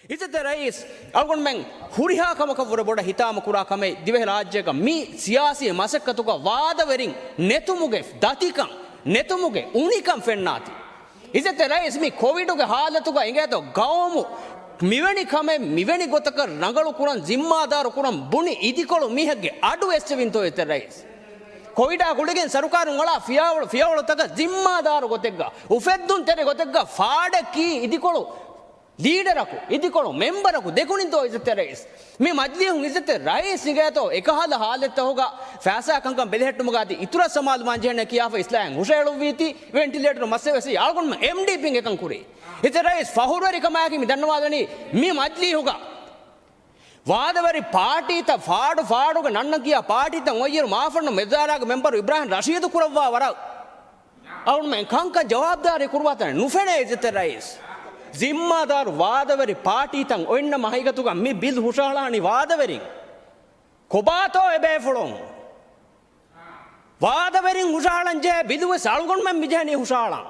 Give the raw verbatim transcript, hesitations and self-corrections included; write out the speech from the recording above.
އިއްޒަތްތެރި ރައީސް، އަޅުގަނޑުމެން ހުރިހާ ކަމަކަށްވުރެ ބޮޑަށް ހިތާމަ ކުރާ ކަމެއް ދިވެހިރާއްޖޭގަ މި ސިޔާސީ މަސައްކަތުގަ ވާދަވެރިން ނެތުމުގެ ދަތިކަން، ނެތުމުގެ އުނިކަން ފެންނާތީ. އިއްޒަތްތެރި ރައީސް، މި ކޮވިޑުގެ ހާލަތުގަ އިނގޭތޯ ގައުމު މިވެނި ކަމެއް މިވެނި ގޮތަކަށް ރަނގަޅު ކުރަން ޒިންމާދާރު ކުރަން ބުނި އިދިކޮޅު މީހެއްގެ އަޑު އެއްޗެވިންތޯ އިއްޒަތްތެރި ރައީސް؟ ކޮވިޑާ ގުޅިގެން ސަރުކާރުން އަޅާ ފިޔަވަޅު، ފިޔަވަޅުތަކަށް ޒިންމާދާރު ގޮތެއްގަ، އުފެއްދުންތެރި ގޮތެއްގަ ފާޑަކީ އިދިކޮޅު ލީޑަރަކު، އިދިކޮޅު މެމްބަރަކު ދެކުނިންތޯ އިއްޒަތްތެރި ރައީސް؟ މި މަޖިލީހުން އިއްޒަތްތެރި ރައީސް އިނގޭތޯ އެކަހަލަ ހާލަތްތަކުގަ ފައިސާ ކަންކަން ބެލެހެއްޓުމުގަ އަދި އިތުރަށް ސަމާލުވާން ޖެހޭނެ ކިޔާފަ އިސްލާހެއް ހުށަހެޅުއްވީތީ، ވެންޓިލޭޓަރު މައްސަލަ ވެސް އަޅުގަނޑުމެން އެމްޑީޕީން އެކަން ކުރީ. އިއްޒަތްތެރި ރައީސް ފަހުރުވެރިކަމާއެކީ މި ދަންނަވާލަނީ މި މަޖިލީހުގަ ވާދަވެރި ޕާޓީތައް ފާޑު ފާޑުގެ ނަންނަން ކިޔާ ޕާޓީތައް އޮތްއިރު މާފަންނު މެދުދާއިރާގެ މެމްބަރު އިބްރާހިމް ރަޝީދު ކުރައްވާ ވަރަށް އަޅުގަނޑުމެން ކަންކަން ޖަވާބުދާރީ ކުރުވާތަނެއް ނުފެނޭ އިއްޒަތްތެރި ރައީސް. ޒިންމާދާރު ވާދަވެރި ޕާޓީތައް އޮތްނަމަ ހަގީގަތުގަ މި ބިލް ހުށަހަޅާނީ ވާދަވެރިން. ކޮބާތޯ އެބޭފުޅުން؟ ވާދަވެރިން ހުށަހަޅަން ޖެހޭ ބިލުވެސް އަޅުގަނޑުމެން މިޖެހެނީ ހުށަހަޅަން.